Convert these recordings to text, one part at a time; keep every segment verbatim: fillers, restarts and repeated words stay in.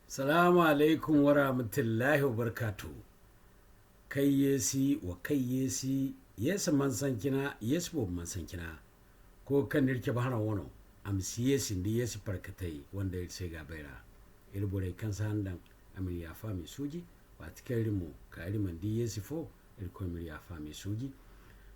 Salaamu alaykum warahmatullahi wabarkaatu. Kay yeesi wa kay yeesi, yeesi mansancina, yeesi boobo mansancina. Ko kaŋ n'iri cabe haraŋ wano, a ma si yeesi nda yeesi parkatey wanda iri se ga bay ra. Iri borey kaŋ si handaŋ, a ma iri yaafa, a ma iri suuji. Waati kaŋ iri mo ka iri mana di yeesi fo, Irkoy m'iri yaafa, m'iri suuji.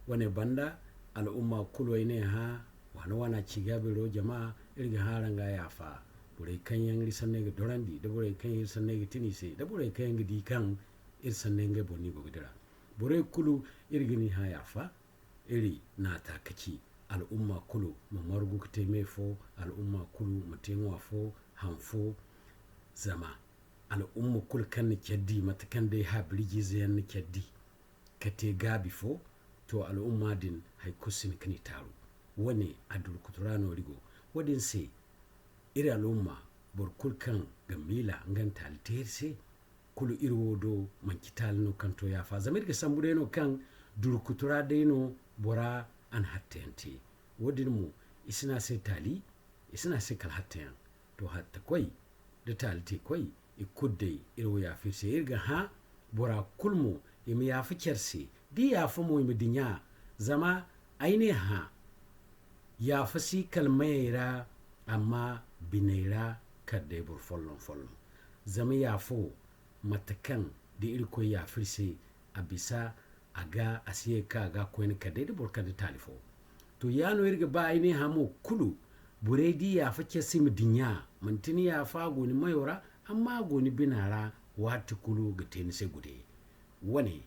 Wane banda, al'umma kulu ay ne hã, waana-waana ci gaabiro jama, iri ga hã araŋ ga yaafa. Borey kaŋ yaŋ iri sanney ga dorandi, da borey kaŋ iri sanney ga tin i se, da borey kaŋ yaŋ ga di kaŋ iri sanney ngey boŋ no i go ga dira. Borey kulu, iri ga ni hã yaafa, iri naata ka ci al'umma kulu ma margu ka te me fo, al'umma kulu ma te ŋwa fo, haŋ fo, zama al'umma kulu kaŋ na care di, mate kaŋ day habirjiize yaŋ na care di ka te gaabi fo, to, al'umma din hay kulu si hin ka ni taaru. Wane, a durkutu ra no iri go. Wo-din se, iri al'umma, boro kulu kaŋ ga miila nga na taali te iri se, kulu iri wo do, manci taali no kaŋ to yaafa. Zama iri ga sambu day no kaŋ durkutu ra day no bora a na hatteyaŋ te. Wo-din mo, i si ne a se taali, i si ne a se kala hatteyaŋ. To, hatta koy da taali te koy, i kulu day iri wo yaafa iri se. Iri ga hã bora kulu mo i ma yaafa care se. Da i yaafa mo, i ma dinya. Zama ay ne hã, yaafa si kala mayey ra, amma biney ra kala day boro folloŋ-folloŋ. Zama yaafa wo, mate kaŋ da Irkoy yaafa iri se, a bisa a ga, a si ye ka a ga koyne kala day da boro kala da taali fo. To, ya no iri ga ba ay ne hã mo kulu, borey da i yaafa care se i ma dinya, manti ni yaafa a go ni mayo ra, amma a go ni bina ra, waati kulu ga te ni se gude. Wane,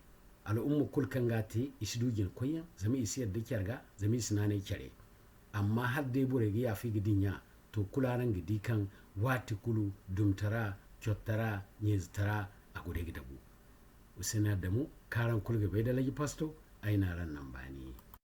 al'umma kulu kaŋ ga a te, i si du jina koyyaŋ, zama i si yadda care ga, zama i si naanay care. Amma hala day borey ga yaafa i ga dinya, to, kulu araŋ ga di kaŋ waati kulu dumtara, cottara, ɲeezitara, a go day ga dabu. Huseena Adamu, kaŋ araŋ kulu ga bay da Laji Pasto, ay na araŋ naŋ baani.